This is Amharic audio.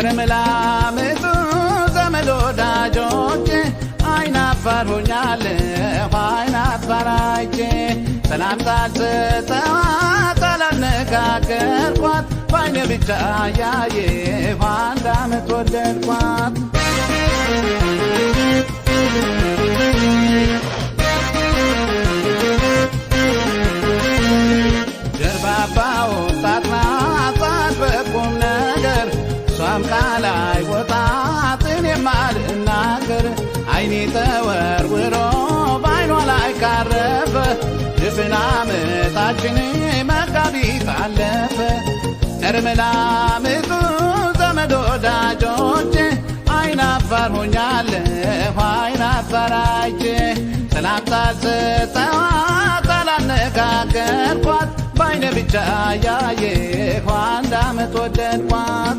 እርምላምጡ ዘመድ ወዳጆቼ አይናፋር ሆኛለሁ አይናፋር አይቼ ሰላምታ አልሰጠኋት አላነጋገርኳት ባይኔ ብቻ ያየሁ አንድ አመት ወደድኳት። ጀርባባ ወጣት ናት በቁም ነገር እሷም ቃል አይወጣት እኔም አልናገር አይኔ ተወርውሮ በአይኗ ላይ ካረፈ ድፍን ዓመታችን መጋቢት አለፈ። እርምላምጡ ዘመድ ወዳጆቼ አይናፋር ሆኛለሁ አይናፋር አይቼ ሰላምታ አልሰጠኋት አላነጋገርኳት ባይኔ ብቻ ያየሁ አንድ አመት ወደድኳት።